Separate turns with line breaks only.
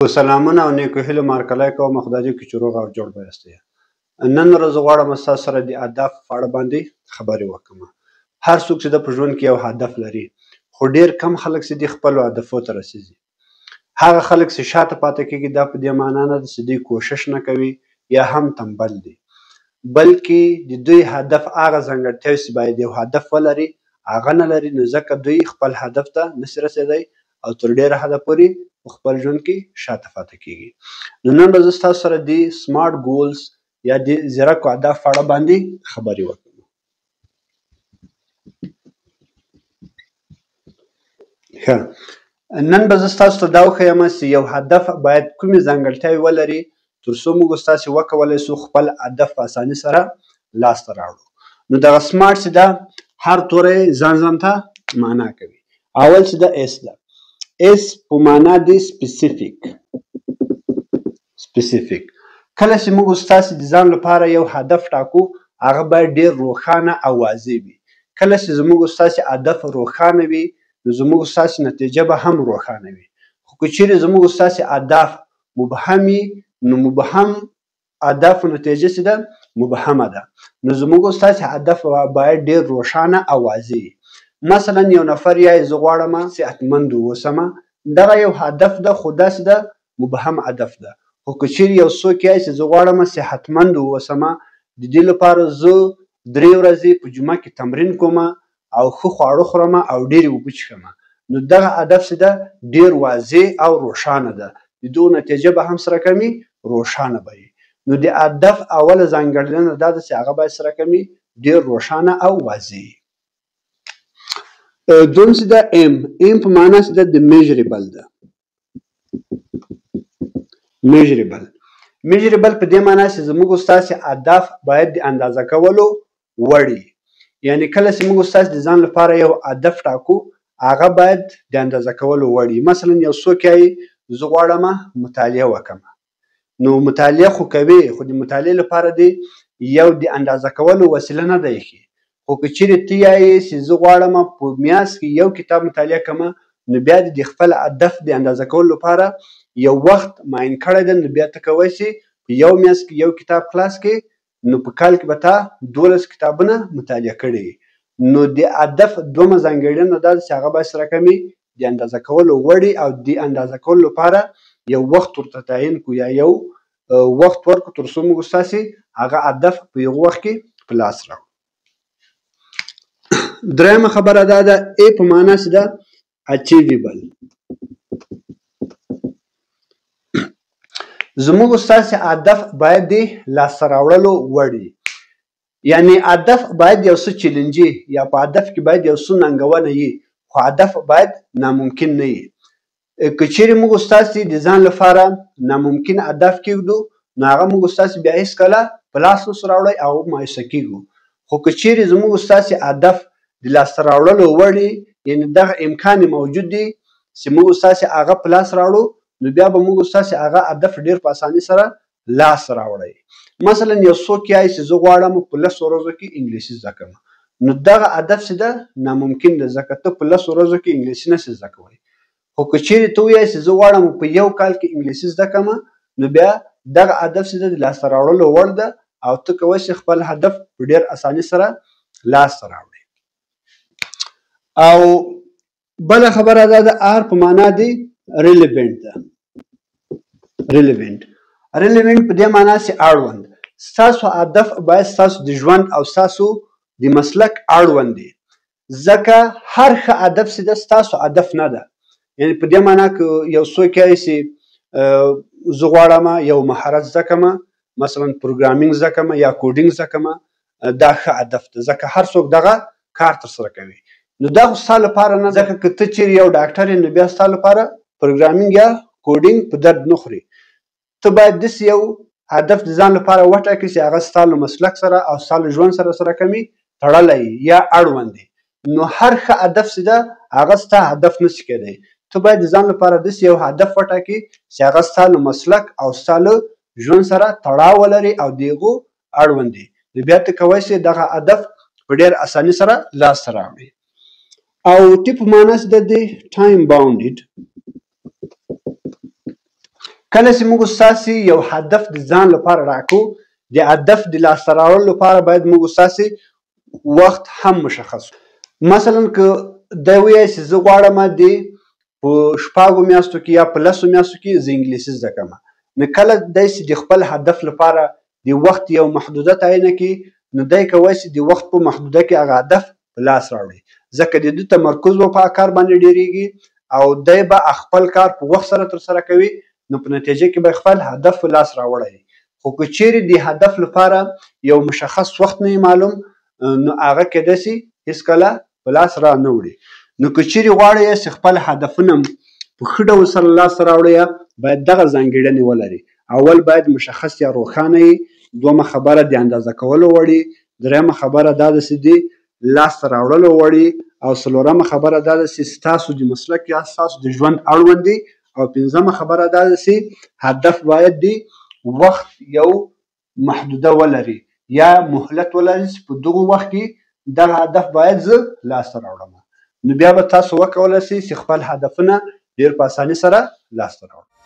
په سلامونه او نیکو هیلو مارکلی کوم. خدای دې وکړي چې روغ او جوړ به یاستئ. نن ورځ غواړم ستاسو سره د هدف په اړه باندې خبرې وکړم. هر څوک چې د په ژوند کې یو هدف لري، خو ډیر کم خلک چې دي خپلو هدفو ته رسیږي. هغه خلک چې شاته پاتې کېږي، دا په دې معنا نه ده چې دوی کوشش نه کوي یا هم تنبل دي، بلکې د دوی هدف هغه ځانګړتیاوې چې باید یو هدف ولري هغه نه لري، نو ځکه دوی خپل هدف ته نشي رسېدی او تر ډېره حده پورې په خپل ژوند کې شاته پاتې کېږي. نو نن به زه ستاسو سره د سمارټ ګولز یا د ځیرکو اهدافو په اړه باندې خبرې وکړم. ښه، نن به زه ستاسو ته دا وښیم چې یو هدف باید کومې ځانګړتیاوې ولري تر څو موږ ستاسو وکولی شو خپل هدف په اساني سره لاسته راوړو. نو دغه سمارټ چې ده، هر توری ځان ځان ته معنا کوي. اول چې ده S ده، S په معنا دی specific. Specific، کله چې موږ ستاسو د ځان لپاره یو هدف ټاکو، هغه باید ډیر روښانه او واضح وي. کله چې زموږ ستاسو هدف روښانه وي، نو زموږ ستاسو نتیجه به هم روښانه وي. خو که چیرې زموږ ستاسو هدف مبهم وي، نو مبهم هدف نتیجه چې ده مبهمه ده. نو زموږ ستاسو هدف باید ډیر روښانه او واضح وي. مثلا یو نفر یا زه غواړم صحتمند واوسم، دغه یو هدف ده، خو داسې ده مبهم هدف ده. خو که چیرې یو څوک یې چې زه غواړم صحتمند واوسم، د دې لپاره زه 3 ورځې په جمعه کې تمرین کوم او ښه خواړه خورم او ډېرې اوبه څښم، نو دغه هدف چې ده ډېر واضح او روښانه ده. د دغو نتیجه به هم سره کمي روښانه به وي. نو د هدف اوله ځانګړنه دا ده چې هغه باید سره کمي ډېر روښانه او واضح وي. دوم چې ده M، M په معنا چې ده د measurable ده. Measurable، measurable په دې معنا چې زموږ ستاسې هدف باید د اندازه کولو وړ وي. یعنی کله چې موږ ستاسې د ځان لپاره یو هدف ټاکو، هغه باید د اندازه کولو وړ وي. مثلا یو څوک یې زه غواړم مطالعه وکړم، نو مطالعه خو کوي، خو د مطالعې لپاره دی یو د اندازه کولو وسیله نه ده ایښې. خو که چیرې ته یې چې زه غواړم په میاشت کې یو کتاب مطالعه کړم، نو بیا د خپل هدف د اندازه کولو لپاره یو وخت معین کړی دی، نو بیا ته کوی شې په یو میاشت کې یو کتاب خلاص کړې، نو په کال کې به تا 12 کتابونه مطالعه کړي. نو د هدف دومه ځانګړنه دا ده چې هغه باید سره کمي د اندازه کولو وړ او د اندازه کولو لپاره یو وخت ورته تعین کړو یا یو وخت ورکړو تر څو موږ ستاسې هغه هدف په یو وخت کې په لاس راوړو. درېیمه خبره دا ده، A په معنا چې ده achievable. زموږ ستاسې هدف باید د لاسته راوړلو وړ وي. یعنی هدف باید یو څه challenge ي یا په هدف کې باید یو څه ننګونه وي، خو هدف باید ناممکن نه وي. که چیرې موږ ستاسې د ځان لپاره ناممکن هدف کېږدو، نو هغه موږ ستاسې بیا هېڅکله په لاس نشو راوړی او مایوسه کېږو. خو که چیرې زموږ ستاسې هدف د لاسته راوړلو وړ وي، یعنی دغه امکان موجود دی چې موږ ستاسې هغه په لاس راوړو، نو بیا به موږ ستاسې هغه هدف ډېر په اسانۍ سره لاس راوړی. مثلا یو څوک یایي چې زه غواړم په 10 ورځو کې انګلیسي زده کړم، نو دغه هدف چې ده ناممکن ده، ځکه ته په 10 ورځو کې انګلیسي نه شې زده کولی. خو که چیرې ته ووایې چې زه غواړم په یو کال کې انګلیسي زده کړم، نو بیا دغه هدف چې ده د لاسته راوړلو وړ ده او ته کولی شې خپل هدف په ډېر اسانۍ سره لاسته راوړې. او بله خبره دا ده، R په معنا دی relevant ده. Relevant، relevant په دې معنا چې اړوند. ستاسو هدف باید ستاسو د ژوند او ستاسو د مسلک اړوند دی، ځکه هر ښه هدف چې ده ستاسو هدف نه ده. یعنی په دې معنا که یو څوک یې چې زه غواړم یو مهارت زده کړم، مثلا programming زده کړم یا coding زده کړم، دا ښه هدف ده، ځکه هر څوک دغه کار ترسره کوي. نو دا خو ستا لپاره نه، ځکه که ته چیرې یو ډاکټر یې، نو بیا ستا لپاره programming یا coding په درد نه خوري. ته باید داسې یو هدف د ځان لپاره وټاکې چې هغه ستا له مسلک سره او ستا له ژوند سره سره کمي تړلی یا اړوند دی. نو هر ښه هدف چې ده هغه ستا هدف نه شي کېدی. ته باید د ځان لپاره داسې یو هدف وټاکې چې هغه ستا له مسلک او ستا له ژوند سره تړاو ولري او د هغو اړوند دی. نو بیا ته کولی شې دغه هدف په ډېر اسانۍ سره لاسته راوړې. او T په معنا چې ده د time bounded. کله چې موږ ستاسې یو هدف د ځان لپاره راکو، د هدف د لاسته راوړلو لپاره باید موږ ستاسې وخت هم مشخص. مثلا که دی وایي چې زه غواړم د په 6 میاشتو کې یا په 10 میاشتو کې زه انګلیسي زده کړم، نو کله دی چې د خپل هدف لپاره د وخت یو محدوده تعینه کړي، نو دی کولی شي د وخت په محدوده کې هغه هدف په لاس راوړي، ځکه د ده تمرکز به په کار باندې ډېرېږي او دی به خپل کار په وخت سره ترسره کوي، نو په نتیجه کې به خپل هدف په لاس راوړی. خو که چیرې د هدف لپاره یو مشخص وخت نه معلوم، نو هغه کېدای شي هېڅکله په لاس را نه وړي. نو که چیرې غواړئ چې خپل هدفونه په ښه ډول سره لاسته راوړئ، باید دغه ځانګړنې ولري. اول باید مشخص یا روښانه وي، دومه خبره د اندازه کولو وړي، درېیمه خبره دا ده چې د لاسته راوړلو وړي، او څلورمه خبره دا ده چې ستاسو د مسلک یا ستاسو د ژوند اړوند دي، او پنځمه خبره دا ده چې هدف باید د وخت یو محدوده ولري یا مهلت ولري چې په دغه وخت کې دغه هدف باید زه لاسته راوړم. نو بیا به تاسو وکولای شئ چې خپل هدفونه ډېر په اسانۍ سره لاسته راوړئ.